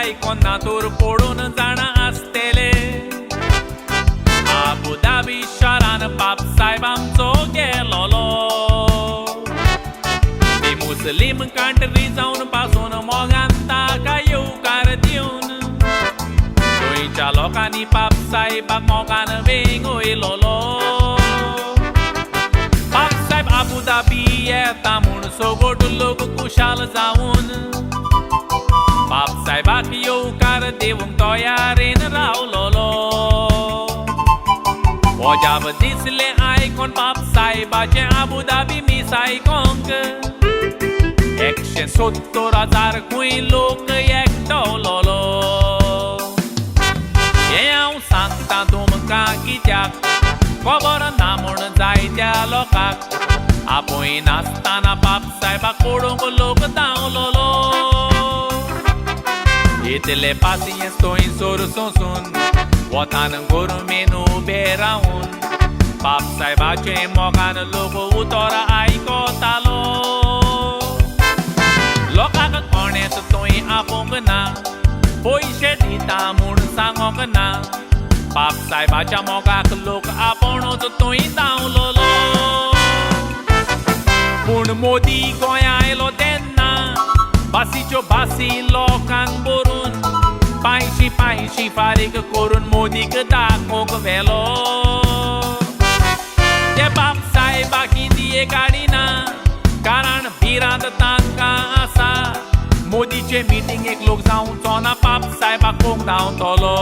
आयकोना तर पडून जाणा आसतले. आबू धाबी शारान बाप साहेब आमचो गेलोलो. ती मुस्लीम कंट्री जावन पासून मोगान ताका येवकार दिवन गोंयच्या लोकांनी बाप साहेबाक मोगान वेंगयलोलो. बाप साहेब आबू धाबी येता म्हूण सगळो लोक खुशाल जावन बाप साहेबाक येवकार दिवंक तयारेन रावलोलो. अजाप दिसलें आयकोन बाप साहेबाचें आबू धाबी मीस आयकोंक 170,000 खंय लोक एकटवलोलो. हें हांव सांगता तुमकां कित्याक खबर ना म्हूण जायत्या लोकांक आपूय नासतना बाप साहेबाक पळोवंक लोक धांवलोलो. इतले पासियेंस थंयसर सोंसून वतान गरमेन उबे रावून बाप साहेबाचे मोगान लोक उतर आयकतालो. लोकांक कोणेच थंय आपोवंक ना, पयशे दिता म्हूण सांगोंक ना, बाप साहेबाच्या मोगाक लोक आपोवनूच थंय धांवलोलो. पूण मोदी गोंया आयलो तेन्ना बासीच्यो बासी लोकांक भरून पांयशी पांयशी फारीक करून मोदीक दाखोवंक व्हेलो. ते बाप साहेबाक इंदिये काडिना कारण भिरांत तांकां आसा. मोदीचे मिटिंगेक लोक जावचो ना, बाप साहेबाक पळोवंक धांवतलो.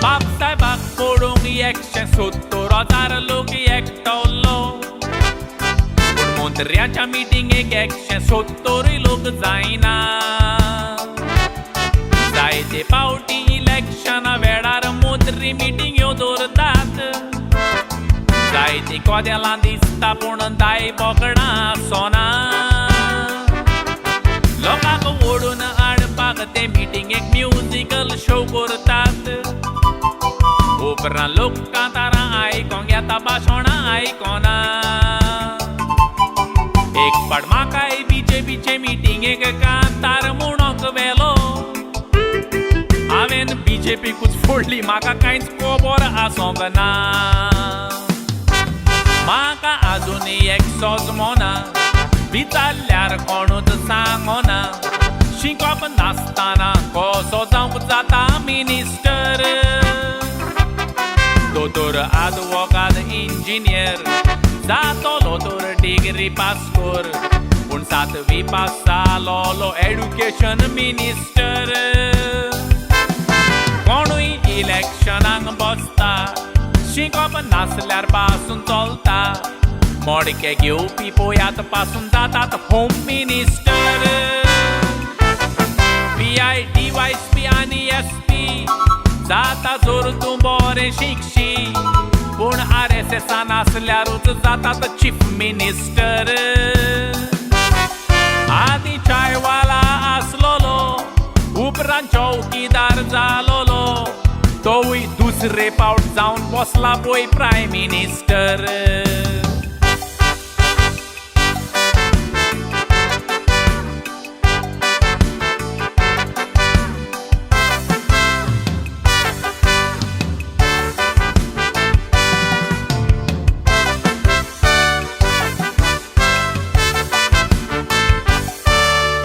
बाप साहेबाक पळोवंक 170,000 लोक एकटवलो. पूण मंत्र्याच्या मिटिंगेक 170 लोक जायना. जायते फावटी इलेक्शना वेळार मंत्री मिटिंग्यो दवरतात. जायती कोदेलां दिसता पूण दाय बोकडां आसना. लोकांक ओडून हाडपाक ते मिटिंगेक म्युजिकल शो करतात. उपरांत लोक कांतारां आयकोंक येता, भाशणां आयकोना. एक फावट म्हाकाय बीजेपीचे मिटिंगेक कांतार म्हणोंक व्हेलो. हांवें बीजेपीकूच फोडली, म्हाका कांयच खबर आसोंक ना. म्हाका आजून एक सोजमोना, विचारल्यार कोणूच सांगोना. शिकप नासतना कसो जावंक जाता मिनिस्टर? दोतोर, आदवोगाद, इंजिनियर जातलो तर डिग्री पास कर, पूण 7वी पास जालोलो एड्युकेशन मिनिस्टर. कोणूय इलेक्शनाक बसता, शिकप नासल्यार पासून चलता. मडके घेवपी पोयात पासून जातात होम मिनिस्टर. PI, DYSP आनी SP जाता जर तूं बरें शिकशी, पूण RSSान आसल्यारूच जातात चीफ मिनिस्टर. आदी चायवाला आसलोलो, उपरांत चौकीदार जालोलो, तोवूय दुसरे फावट जावन बसला पळय प्रायम मिनिस्टर.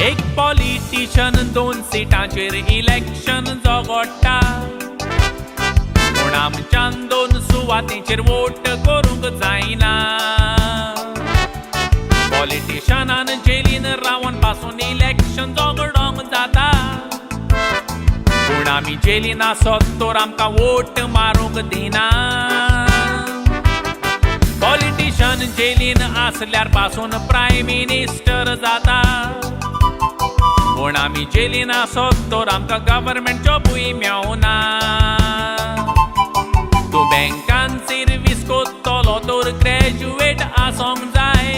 एक पॉलिटिशन 2 सिटांचेर इलेक्शन झगडटा, पूण आमच्यान 2 सुवातेंचेर वोट करूंक जायना. पॉलिटिशनान जेलीन रावन पासून इलेक्शन झगडोंक जाता, पूण आमी जेलीन आसत तर आमकां वोट मारूंक दिना. पॉलिटिशन जेलीन आसल्यार पासून प्रायम मिनिस्टर जाता, पूण आमी जेलीन आसत तर आमकां गव्हर्मेंट जॉबूय मेवना. तूं बँकान सिर्वीस कोत्तलो तर ग्रॅज्युएट आसोंक जाय,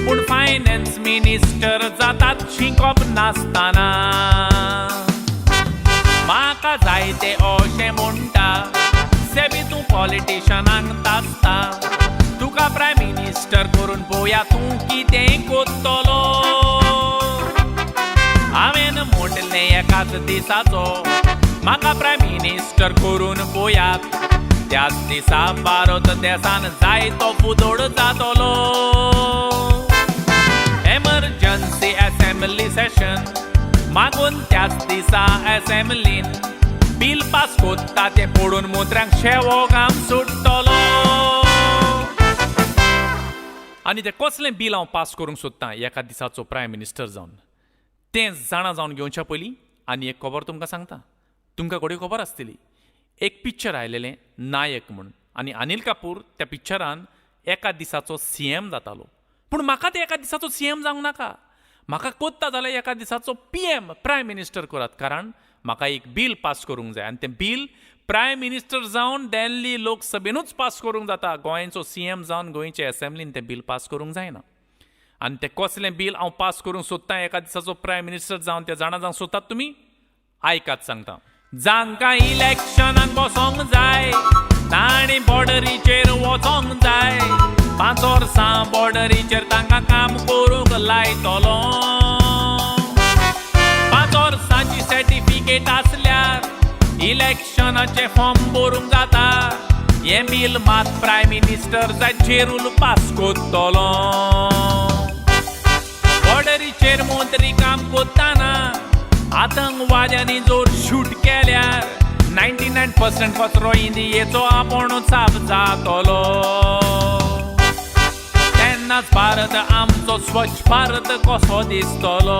पूण फायनान्स मिनिस्टर जातात शिकप नासतना. म्हाका जाय ते अशें म्हणटा, सेबी तूं पॉलिटिशनांक तासता. तुका प्रायम मिनिस्टर करून पोवया तूं कितें कोत्तलो. हांवें म्हटलें एकाच दिसाचो म्हाका प्रायम मिनिस्टर करून पोयात, त्याच दिसा भारत देसान जायतो फुदोड जातलो. एमर्जन्सी असेंब्ली सेशन मागून त्याच दिसा असेंब्लीन बील पास कोत्ता तें पडून मंत्र्यांक शेवो घाम सुट्टलो. आनी तें कसलें बील हांव पास करूंक सोदतां एका दिसाचो प्रायम मिनिस्टर जावन तें जाणा जावन घेवच्या पयलीं आनी एक खबर तुमकां सांगता. तुमकां घडये खबर आसतली, एक पिक्चर आयलेलें नायक म्हूण, आनी अनिल कपूर त्या पिक्चरान एका दिसाचो सीएम जातालो. पूण म्हाका ते एका दिसाचो सीएम जावंक नाका. म्हाका कोत्ता जाल्यार एका दिसाचो पीएम, प्रायम मिनिस्टर करात, कारण म्हाका एक बील पास करूंक जाय आनी तें बील प्रायम मिनिस्टर जावन दिल्ली लोकसभेनूच पास करूंक जाता. गोंयचो सीएम जावन गोंयचे एसेंब्लीन तें बील पास करूंक जायना. आनी तें कसलें बील हांव पास करूंक सोदतां एका दिसाचो प्रायम मिनिस्टर जावन तें जाणा जावंक सोदतात तुमी? आयकात, सांगता. जांकां इलेक्शनाक बसोंक जाय तांणी बॉर्डरीचेर वचोंक जाय. 5 वर्सां बॉर्डरीचेर तांकां काम करूंक लायतलो. 5 वर्सांची सर्टिफिकेट आसल्यार इलेक्शनाचें फॉर्म भरूंक जाता. हें बील मात प्रायम मिनिस्टर जाय जेरूल पास कोत्तलो. बॉर्डरीचेर मंत्री काम कोत्ताना आतंकवाद्यांनी जोर शूट केल्यार 99% कचरो इंडियेचो आपूण साफ जातलो. तेन्नाच भारत आमचो स्वच्छ भारत कसो दिसतलो.